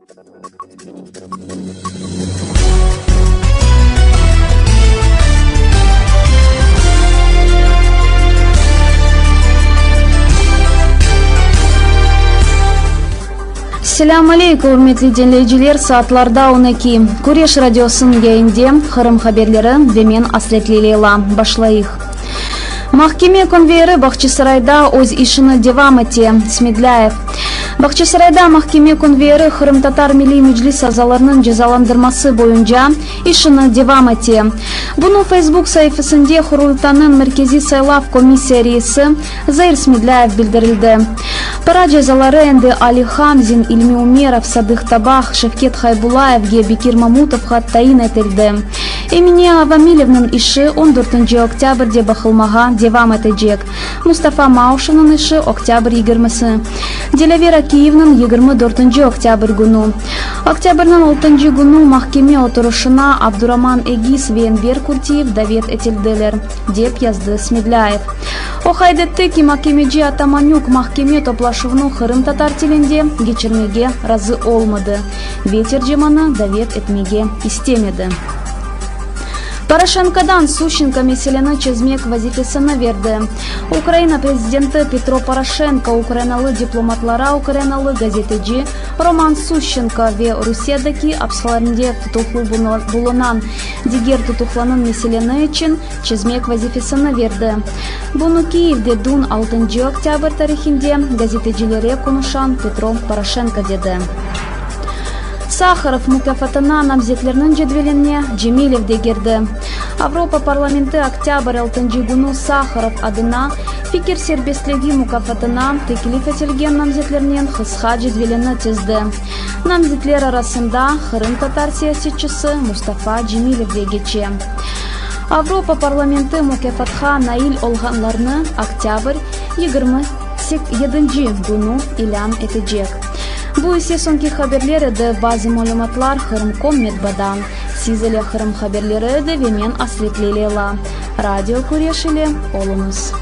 Selâm aleyk, ürmetli diñleyiciler, saatlarda 12. Küreş radiosınıñ yayında Qırım haberleri ve men Asretli Leyla. Başlayıq. Mahkeme konveyeri Bağçasarayda öz işini devam ete, Smedlâyev. Bağçasarayda mahkeme konveyeri Qırımtatar Milliy Meclis azalarınıñ cezalandırması boyunca işini devam ete. Bunı Facebook saifesinde Qurultanıñ Merkeziy saylav komissiya reisi Zair Smedlâyev bildirildi. Para cezaları endi Ali Hamzin, İlmi Umerov, Sadıh Tabah, Şevket Haybullayevge, Bekir Mamutovğa tayin etildi. Emine Avamilevniñ işi on dörtünci oktâbrde baqılmağa devam etecek. Mustafa Mauşevniñ işi oktâbr yigirmisi, Dilâver Akiyevniñ 24 oktâbr künü. Oktâbrniñ altıncı künü mahkeme oturışına Abduraman Egiz ve Enver Kurtiyev davet etildiler, dep yazdı Smedlâyev. O qayd etti ki, makemeci Atamanük mahkeme toplaşuvnı qırımtatar tilinde keçirmege razı olmadı ve tercimanı davet etmege istemedi. Poroşenkodan Suşçenko meseleni çezmek vazifesini berdi. Ukraina prezidenti Petro Poroşenko ukrainalı diplomatlara ukrainalı gazeteci Roman Suşçenko ve Rusiyedeki apshalarinde tutuqlı bulunan diger tutuqlanıñ meseleni içün çezmek vazifesini berdi. Bunı Kiyevde dün altıncı oktâbr tarihinde gazetecilere qonuşan Petro Poroşenko dedi. Saharov mukâfatına namzetlerniñ cedveline Cemilev de kirdi. Avropa parlamenti oktâbr altıncı künü Saharov adına fikir serbestligi mukâfatına teklif etilgen namzetlerniñ qısqa cedvelini tizdi. Namzetler arasında qırımtatar siyasetçisi Mustafa Cemilev de keçe. Avropa parlamenti mukâfatqa nail olğanlarnı oktâbr 27 künü ilân etecek. Bu ise soñki haberler edi, bazı malümatlar Qırım.com metbadan. Siz ile Qırım haberleri edi ve men Asretli Leyla. Radio Küreş ile oluñız.